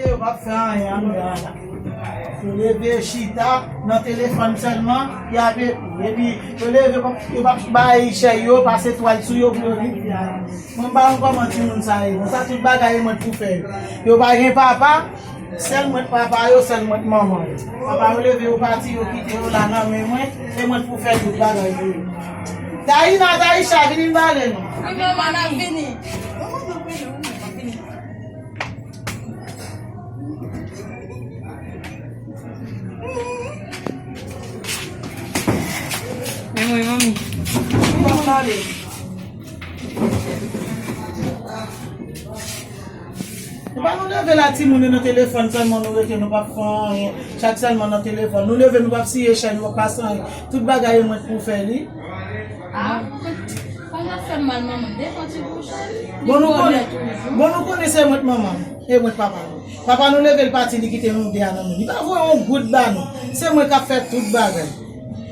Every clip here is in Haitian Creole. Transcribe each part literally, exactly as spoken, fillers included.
Yo p ap fè anyen anndan an la. Yo leve chita nan telefòn sèlman, y ap ekri. Epi yo leve, yo p ap bay chèy yo, pase twal sou yo pou yo vin fè anyen. Mwen m pa konn kòman timoun sa ye. Bon, sa tout bagay e mwen k pou fè yo. Yo pa gen papa, sèl mwen k papa yo, sèl mwen k manman yo. Papa yo leve yo pati, yo kite yo la nan men mwen, e mwen k pou fè tout bagay pou yo. Taina, Taisha, vini m pale nou. Wi, manman, n ap vini. Men mwen, manmi. Ou pa pale. Ou pa nou leve la, timoun yo nan telefòn sèlman nou rete, nou p ap fè anyen. Chat sèlman nan telefòn. Nou leve, nou p ap siye chèy, nou p ap pase anyen. Tout bagay e mwen k pou fè li. Ah, kòman fè m mal, manman? Devan ti bouch. Bon, nou konnen, bon, nou konnen se mwen k manman, e mwen k papa nou. Papa nou leve l pati, li kite nou de a nan men. Li pa voye yon goud ba nou. Se mwen k ap fè tout bagay.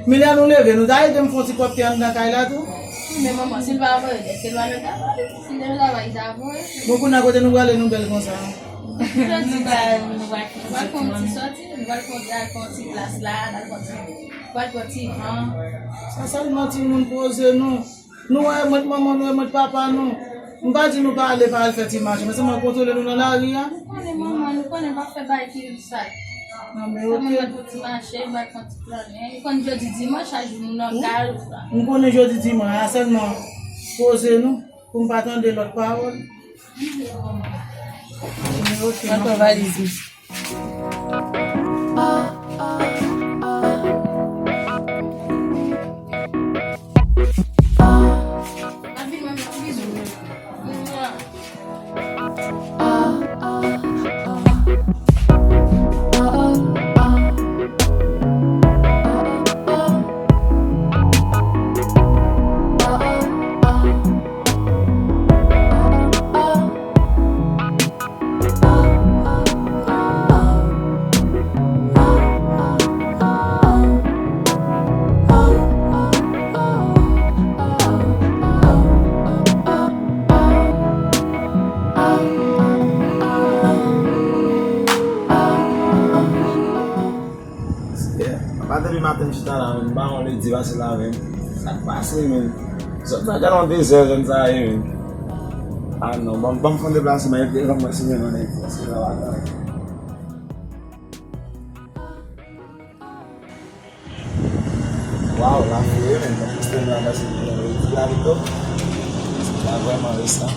Men lè nou leve, nou ta ede m fè yon ti pwòpte anndan kay la tou. Wi, men manman, si l pa voye, èske l pa nan travay? Si l te nan travay, li ta voye. Bon, kounye a kote nou prale, nou bèl konsa. Jodi, nou pral, nou pral fè yon ti sòti, nou pral fè yon ti, al fè yon ti plas la, al fè yon ti, nou pral fè yon ti van. Sa sèlman timoun poze nou. Nou wè mwen manman nou, mwen papa nou. M pa di nou pa ale, pa al fè ti mache, men sèlman kontwole nou nan lari a. Nou konnen manman, nou konnen pa fè bagay ki sal. Non, men oke. Sèlman fè ti mache, ba fè ti plannen. Nou konn jodi dimanch, chak jou nou nan kay. M konnen jodi dimanch, a sèlman poze nou, pou m pa tande lòt pawòl. Men oke. Mwen pran valiz mwen. Apa depi maten m chita la menm, m pa wè lè di pase la menm. Sa k pase menm? Zòn sa genlè yon dezè zòn sa ye menm. Ah non, ban m, ban m fè yon deplasman, epi lè m wè si menm ann egziste la pa gen. Waw, la fou wi menm, nan sistèm la, paske gen yon redi la pito. La vrèman resan.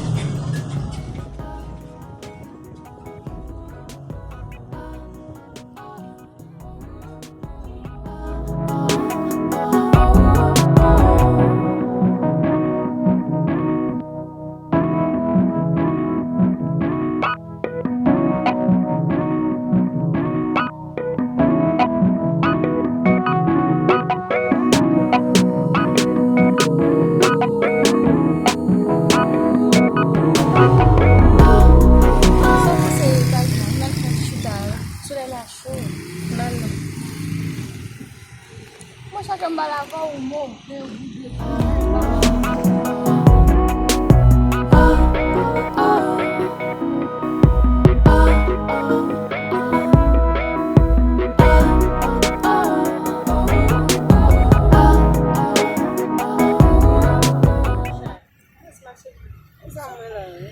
Sa pase, Tazman, n al fè yon ti chita, solèy la cho, n al non. Mwen chak lè m pale avè w, ou moke, ou boude. Yes, ma chérie. Sa mwen la, wi.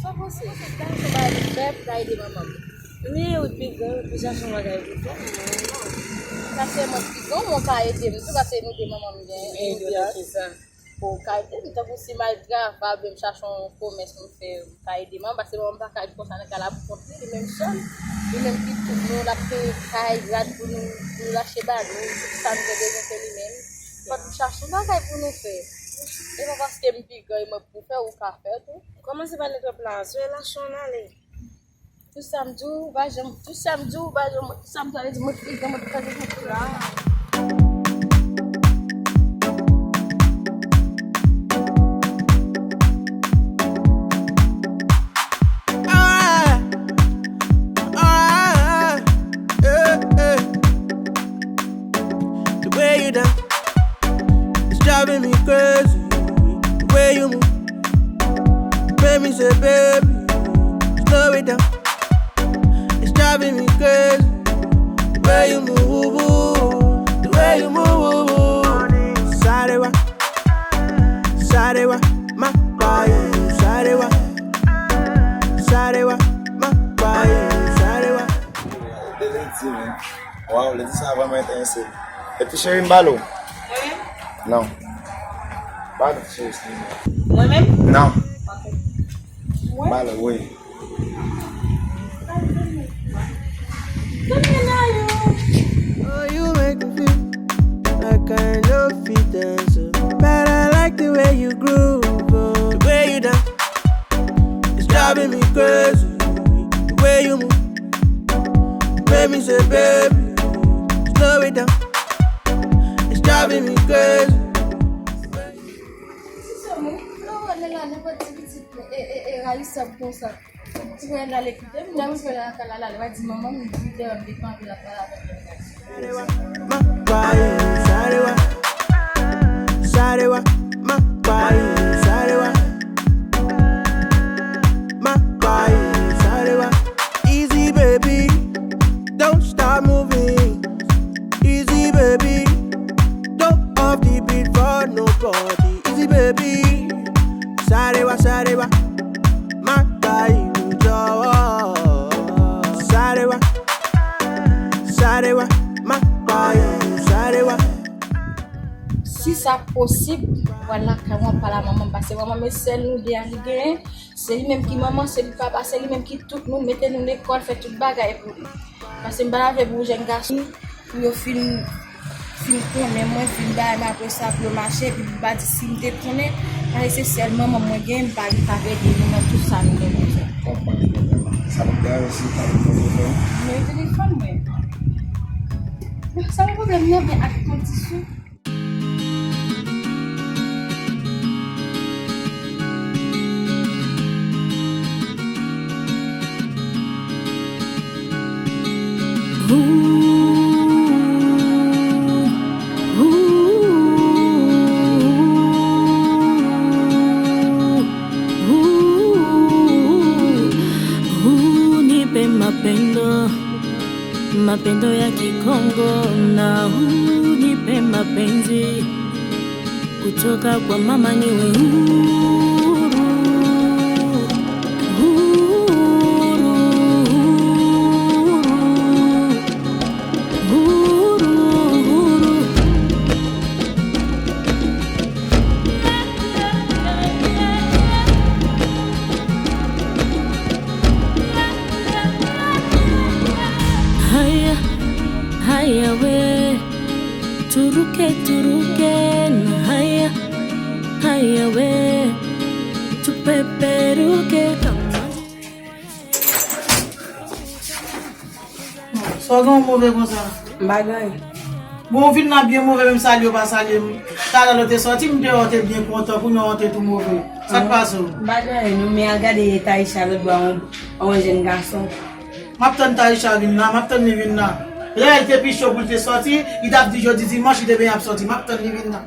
Sa w panse? Sa se bagay pou fè pou ka ede manman m. Men ou t pi gran, ou t pi chache yon bagay pou fè. Sa se mwen pi gran, mwen ka ede m tou, paske nou de manman m gen. Men ede m kisa? Ou ka ede m, tankou si m al travay, oubyen m chache yon komès pou m fè, ou ka ede manman m, paske manman m pa ka ret konsa nan kay la pou kont li, li menm sèl, li menm ki tout nou, l ap peye kay, rad pou nou, pou l achte ba nou, tout sa nou te bezwen se li menm. Fòk m chache yon bagay pou nou fè. E pa paske m pi gran, e mwen pou fè, ou ka fè tou. Kòmanse pale twòp la, sou relasyon w ale. Tout sa m di w, ou pa janm, tout sa m di w, ou pa janm, tout sa m pale di w, mwen ki te gen, mwen ki te gen, mwen ki te la. Alright, alright, yeah, yeah. The way you dance, it's driving me crazy. The way you move, make me say, baby, slow it down. It's driving me crazy. The way you move, the way you move. Sarewa, sarewa, ma bayo, sarewa, sarewa, ma bayo, sarewa. Lady, man. Waw, lady, sa vrèman enterese. E ti cheri, m ba l ou? Mwen menm? Non. Ba l ti cheri, si. Mwen menm? Non. Ok. Mwen? Ba l, wi. Oh, you make me feel like I know fit dance, oh. But I like the way you groove, oh. The way you dance, it's driving me crazy. The way you move, make me say, baby, slow it down. It's driving me crazy. Si sèlman, lè w wè lè la, nenpòt ti pitit, e, e, e, rayisab konsa. Ti frè l ale koute m, lè m rive lakay la, la, li va di manman m, li di lè m te kanpe l ap pale avèk yon gason. Ma bayo, sarewa, sarewa, ma bayo, sarewa, ma bayo, sarewa. Easy baby, don't stop moving. Easy baby, don't off the beat for nobody. Easy baby, sarewa, sarewa. Ma bayo, jọ̀wọ́. Sarewa, sarewa, ma bayo, sarewa. Si sa posib, pral lakay mwen, pale a manman m, paske manman m se sèl nou de a li genyen. Se li menm ki manman, se li papa, se li menm ki tout moun, mete nou lekòl, fè tout bagay pou li. Paske m pa ta vle pou jèn gason, pou yo fin, fin konnen mwen, fin bay mwen, apre sa pou yo mache, epi pou yo pa di si m te konnen, paske se sèl manman mwen gen, m pa gen k ap ede nou nan tout sa nou gen bezwen. Konprann pwoblèm lan. Sa p ap deranje si w ta pran telefòn? Mwen telefòn mwen. Sa pa pwoblèm nan, men ak kondisyon. Nipe mapendo, mapendo ya kikongo, na unipe mapenzi kutoka kwa mama niwe huru, huru, huru, huru, huru. Haya, haya we, turuke, turuke, na haya, haya we, tupeperuke. Sa w gen w move konsa? M pa gen anyen. Bon, w vin la byen move, menm salye w pa salye m. Talè lè w te sòti, m te wè w te byen kontan, kounye a w te tou move. Sa k pase w? M pa gen anyen non, men al gade Taïcha lòtbò a, yon, yon jèn gason. M ap tann Taïcha vin la, m ap tann li vin la. Lè l te pi cho pou l te sòti, li t ap di jodi dimanch li te benyen ap sòti. M ap tann li vin la.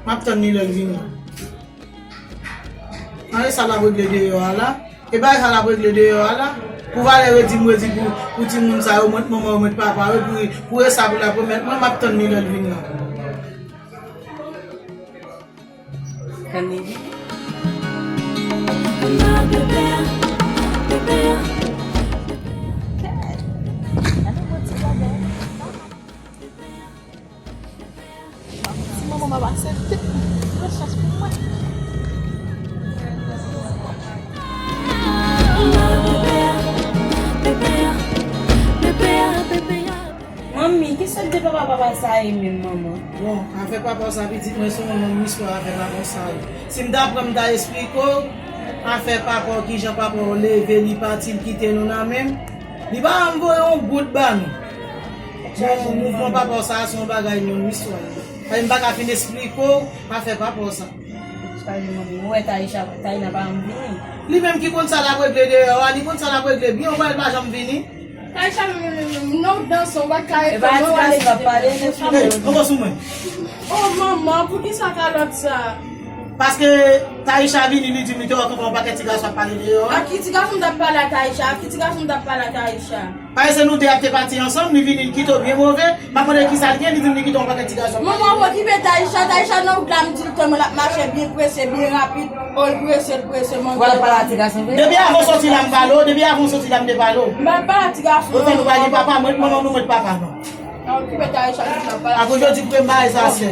M ap tann li lè l vin la. An, e sa l ap regle deyò a la. E bagay sa l ap regle deyò a la. Pou valè redi m redi pou, pou timoun sa yo, mwen t manman yo, mwen t papa yo, pou, pou e sa pou l ap remèt mwen, m ap tann li lè l vin la. Tann li vin. Gade yon bon ti bagay. Ti manman m ap aksepte. Gran chans pou mwen. Manmi, kisa k de papa, papa sa ye menm, manman? Bon, afè papa sa, pitit mwen, se yon long istwa, afè papa sa ye. Si m ta pran, m ta esplike w, Afè papa w, kijan papa w leve, li pati, li kite nou nan men m. Li pa janm voye yon goud ba nou. Bon, mouvman papa w sa a se yon bagay, yon istwa. Paske m pa ka fin esplike w afè papa w sa. Ou wè Taïcha, Taïna pa janm vini. Li menm ki konn sa l ap regle deyò a, li konn sa l ap regle byen, ou wè l pa janm vini. Taïcha, non, w danse, w pa ka. E pa ti gason w ap pale, mesye. Hey, poko sou mwen. Oh, manman, poukisa kalòt sa? Paske Taïcha vini, li di m li te wè kòman yon pakèt ti gason ap pale deyò a. A ki ti gason m t ap pale a Taïcha? A ki ti gason m t ap pale a Taïcha? Paske se nou de ap te pati ansanm, li vini, li kite w byen move. M ap mande l kisa l gen, li di m li kite yon pakèt ti gason. Manman, w okipe Taïcha, Taïcha nan wout la, m di l tanmen l ap mache byen prese, byen rapid. Oh, l prese, l prese, manman. Ou al pale a ti gason vre? Depi avan w soti la, m pale w, depi avan w soti la, m te pale w. M pa pale a ti gason. Ou fè nou pa gen papa, mwen, manman nou, mwen papa nou. A okipe Taïcha, m ap pale a Akoz yo di pou m bagay sa, sè.